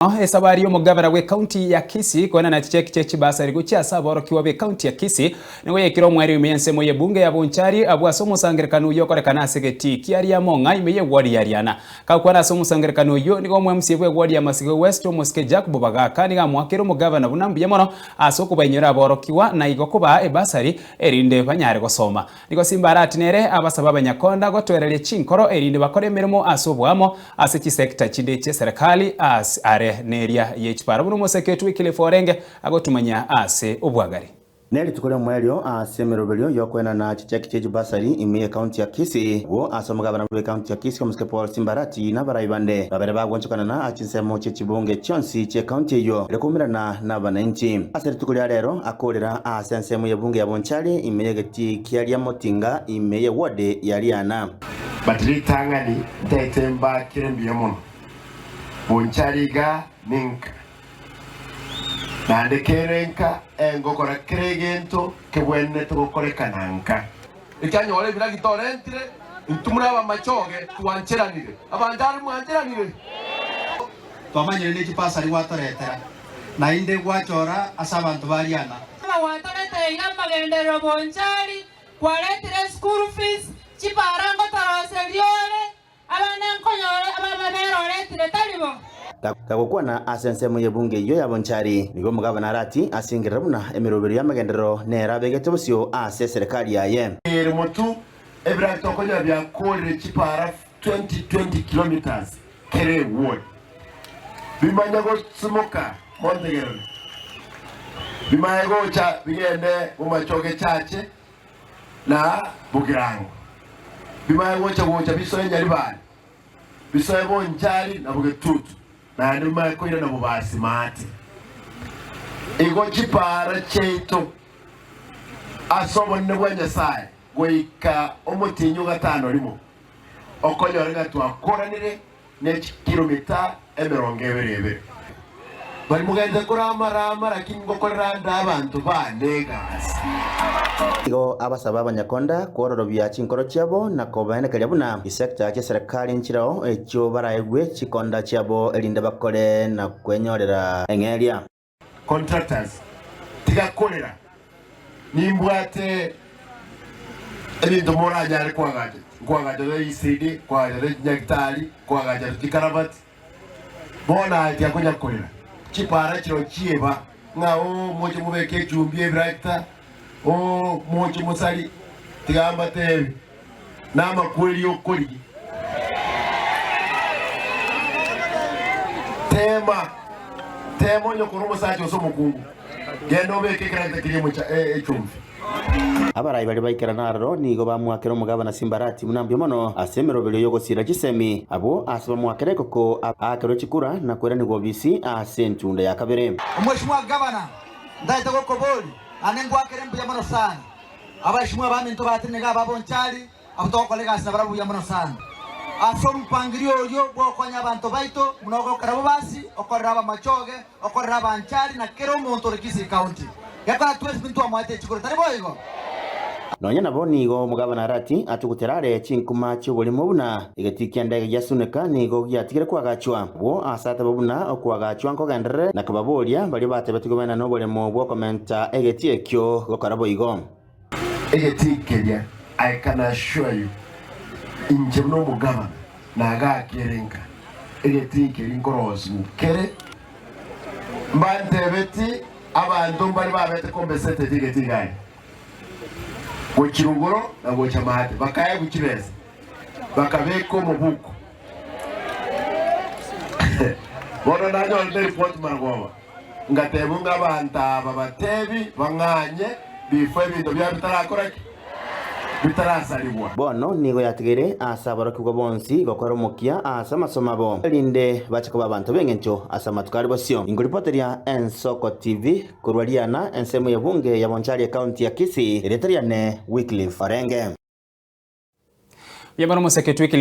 Esabari y'omogavana bw'ekaunti ya Kisii koenana chicheki chie chibasari gochia ase aborokigwa b'ekaunti ya Kisii nigo yaikire omweri ime y'ensemo y'ebunge ya Bonchari abwo ase omosangerekano oyio okorekana ase egetii kia Riamong'a ime y'ewodi ya Riana. Gakwana ase omosangerekano oyio nigo omwemca bw'ewodi ya Masigo West omosike Jacob Bagaka nigo amoakeire omogavana buna mbuya mono ase okobainyora aborokigwa na igo kobaa ebasari erinde banyare gosoma. Nigo Simbarati nere abasaba abanyakonda gotoereria chinkoro erinde bakore emeremo ase oboamo ase chisekta chinde chi'eserekari aase are neria ye chipara buna omoseketu Wycliffe orenge agotumanya ase obwagare. Ne rituko ri'omoerio ase emeroberio y'okoenana chicheki chie chibasari ime y'ekaunti ya Kisii, abwo ase omogabana bw'ekaunti ya Kisii omosike Paul Simbarati na abarai bande babere bagoonchokanana ase chinsemo chie chibunge chionsi chi'ekaunti eyio ere koumerana nabananchi. Ase rituko ria rero akoorera ase ensemo y'ebunge ya Bonchari ime y'egetii kia Riamotinga ime y'eward ya Riana. But ritang'ani ntaete mbakire mbuya mono, Bonchari iga ninka, naende kere nka engokora kera egento kebwenerete gokorekana nka. Ekianyora ebiragita orentire, intwe muri abamachoge twancheranire. Abanto aria mwancheranire? Twamanyire ne chipasari gwatoretera, naende gwachora ase abanto ba riana. Gwatoreteire amagenderero bonchari, kwaretire eschool fees, chipara ngotoroseria ore, abana nkonyora abamabere oretire tari bo? Gagokwana ase ensemo y'ebunge eyio ya Bonchari, nigo omogabana Arati asengerera buna emeroberio y'amagenderero nere abegete bosio ase eserekari yaye. Ere motu ebiragita okonyora biakorire chipara 20 kilometres kera eward. Bimanye gosimoka montegerere, bimanye gocha bigende bomachoge chache na bogirango, bimanye gocha gocha bisoe Nyaribari, bisoe Bonchari na Bogetutu, naende bimanye koirana Bobasi maate. Igo chipara chiaito ase obonene bwa Nyasae goika omotienyi o gatano rimo, okonyora ng'a twakoranire ne chikilomita 20 ebere. Bari mogente korama-rama, lakini ngokorera nde abanto baane egasi. Igo abasaba abanyakonda kwororobia chinkoro chiabo na kobaenekeria buna chisecta chi'eserekari nchirao echio baraegwe chikonda chiabo erinde bakore na kwenyorera eng'eria. Contractors tiga korera nimbwate ebinto moranyare koagacha, nkoagacha to ECD, nkoagacha to chinyagitari, nkoagacha to chikaravati, bono aye tiga konya korera. Chipara chiro chieba ng'a oo moche mobeke echumbi ebiragita, oo moche mosari, tiga mbatebi namakweri okorigia. Teema, teema onye kore omosacha gose omokungu, genda obeke ekeragita keria emocha echumbi. Abarai baria baikerana aroro nigo bamoakera omogabana Simbarati buna mbuya mono ase emeroberio y'ogosiira chisemi, abwo ase bamoakera ekoko aakerwe chikura na koiranigwa obisi ase entunda ya kabere. Omweshimiwa Gavana, ntaete gokoboria, naende ngwakere mbuya mono sana. Abaeshimiwa abaminto batenene iga ababonchari, Abwo togokora egasi nabarabwo buya mono sana. Ase omopangirio oyio bw'ogokonya abanto baito, buna ogokora bobasi, okorera abamachoge, okorera abanchari, na kera omonto ore Kisii County. Gekora twensi ntitwamoete echikoro, tari boigo? Nonya nabo nigo omogabana Arati atugutera are chinkuma chi'oborimo buna egetii ki'endege gia Suneka nigo giatigire koagachwa. Abwo ase atebe buna okoagachwa nkogenderere na kobaboria baria batebetigwe bene noboremo bw'okomenta egetii ekio gokora boigo. Egetii keria, I can assure you, inche buna omogabana nagaakere nka egetii keria nkorosigwa kere, mbantebeti abanto mbare babete compensated egetii gari gochia rogoro na gocha maate, bakaegwa chibesa bakabeka omobuko. Bono nanyorete report marogoba. Ngatebwa ng'a abanto aba batebi bang'anye bifo ebinto biabo bitarakora ki? Bitarasarigwa. Bono nigo yatigaire ase aborokigwa bonsi gokora omokia ase amasomo abo, erinde bache koba abanto b'engencho ase amatuko are bosio. Inkoripoteria Ensoko TV korwa Riana, ensemo y'ebunge ya Bonchari Ekaunti ya Kisii, erieta riane Wycliffe Orenge. Buya mono Omoseke Wycliffe.